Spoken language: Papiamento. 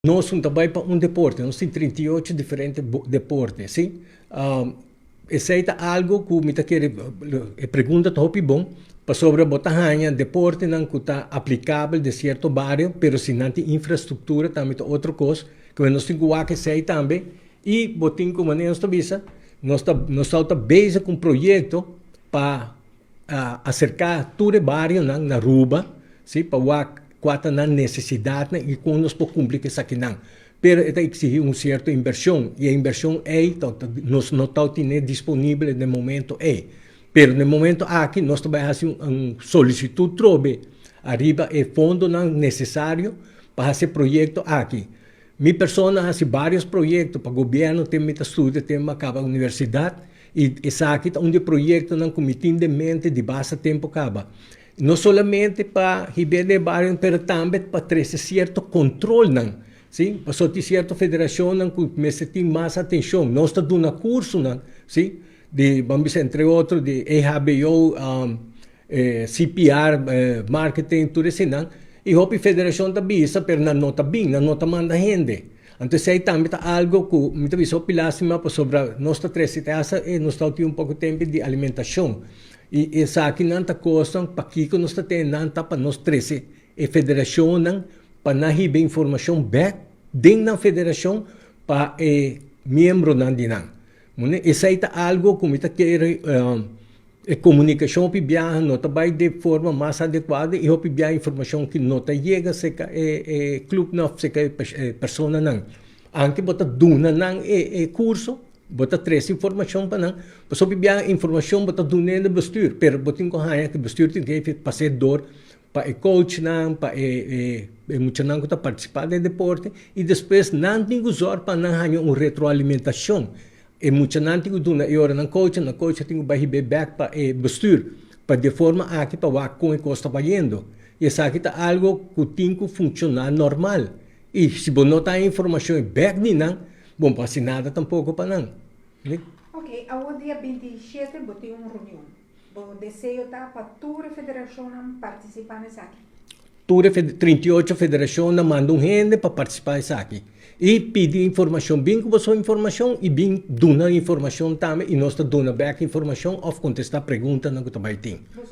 Nos no ta bai pa un deporte, nos tin 38 diferente deporte, si? Esei ta algo ku mi ta kere, e pregunta ta hopi bon, pasobra bo ta haña deportenan ku ta aplikabel den sierto bario, pero si nan tin infrastruktura tambe ta otro kos, ku nos tin ku wak esei tambe, i bo tin ku manera nos ta bisa, nos ta nos ta bezig ku un proyekto pa aserká tur e barionan na Aruba, si, pa wak kua ta nan nesesidatnan i kon nos por kumpli ku esakinan. Pero e ta eksigí un sierto invershon i e invershon ei ta nos no ta tene disponibel den e momento ei. Pero den e momento aki nos ta bai hasi un solisitut trobe ariba e fondonan nesesario pa hasi e proyekto aki. Mi persona a hasi vários proyekto pa gobièrnu te mi ta studia te mi a kaba universidat i esaki ta un di e proyektonan ku mi tin den mente di basta tempu kaba. No solamente pa hib'é den e barionan pero tambe pa trese sierto kontrolnan, si, pasobra tin sierto federashonnan ku mester tin mas atenshon. Nos ta duna kursonan, si, di ban bisa entre otro di EHBO, CPR, marketing, tur eseinan. I hopi federashon ta bisa pero nan no ta bin, nan no ta manda hende. Anto esei tambe ta algo ku mi ta bisa hopi lastima pasobra nos ta trese te hasta nos ta tin un poko tempu di alimentashon. I esakinan ta kosnan pakiko nos ta tene nan ta pa nos trese e federashonnan pa nan hiba e informashon bek den nan federashon pa e miembronan di nan. Esei ta algo ku mi ta kere e komunikashon hopi biaha no ta bai den forma mas adekuado i hopi biaha informashon ki no ta yega serka e klupnan òf serka e personanan. Anke bo ta duna nan e kurso, bo ta trese informashon pa nan, pasobra hopi biaha informashon bo ta dun'é na bestuur, pero bo tin ku haña ku bestuur tin ke pas'é dor pa e coachnan, pa e muchanan ku ta partisipá den deporte i despues nan tin ku zòrg pa nan haña un retroalimentashon. E muchanan tin ku duna e ora nan coach, nan coach tin ku bai hib'é bèk pa e bestuur pa di e forma aki pa wak kon e kos ta bayendo. I esaki ta algu ku tin ku funshoná normal. I si bo no ta haña informashon e bèk di nan, bo no por hasi nada tampoko pa nan. Oké, awor dia 27 bo tin un reunion. Bo deseo ta pa tur e federashonnan partisipá na esaki? Tur e 38 federashonnan manda un hende pa partisipá esaki. I pidi informashon, bin ku boso informashon i bin duna informashon tambe i nos ta duna bèk informashon òf kontestá preguntanan ku ta bai tin.